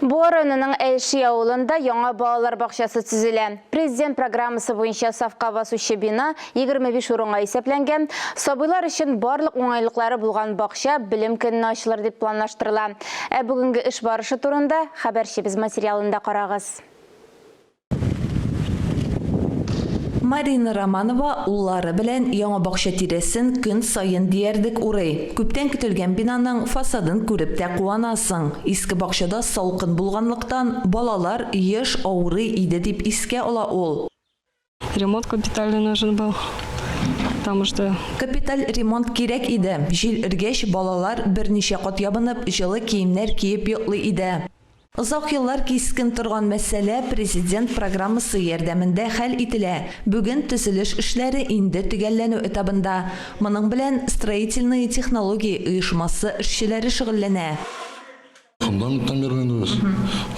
Буа районының Әлши авылында яңа балалар бакчасы төзелә. Президент программасы буенча сафка басучы бина 25 урынга исәпләнгән. Сабыйлар өчен барлык уңайлыклары булган бакча белем көненә ачылыр дип планлаштырыла. Ә бүгенге эш барышы турында хәбәрчебез материалында карагыз. Марина Романова уллары белән яңа бакча тирәсен көн саен диярлек урый. Күптән көтелгән бинаның фасадын күреп тә куанасың. Иске бакчада салкын булганлыктан, балалар еш авырый иде, дип искә ала ул. Ремонт капитальный нужен был, потому что. Капиталь ремонт кирәк иде. Җил өргәч, балалар берничә кат ябынып, җылы киемнәр киеп йоклый иде. Озак еллар кискен торган мәсьәлә Президент программасы ярдәмендә хәл ителә. Бүген төзелеш эшләре инде төгәлләнү этабында. Моның белән Строительные технологии оешмасы эшчеләре шөгыльләнә. Фундаменттан бирле инде без.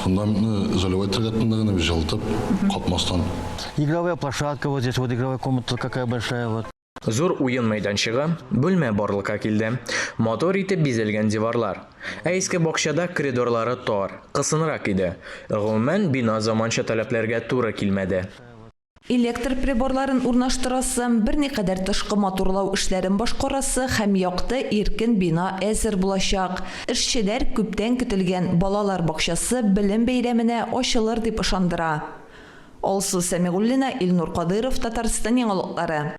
Фундаментны заливать итәргә тотындык инде без җылытып, катмастан. Игровая площадка вот здесь, вот игровая комната какая большая вот. Зур уен мәйданчыгы, бүлмә барлыкка килде. Матур итеп бизәлгән диварлар. Ә иске бакчада коридорлары тар, кысынрак иде. Гомумән, бина заманча таләпләргә туры килмәде. Электр приборларын урнаштырасы, берникадәр тышкы матурлау эшләрен башкарасы һәм якты, иркен бина әзер булачак. Эшчеләр күптән көтелгән балалар бакчасы Белем бәйрәменә ачылыр дип ышандыра. Алсу Сәмигуллина, Илнур Кадыйров, Татарстан яңалыклары.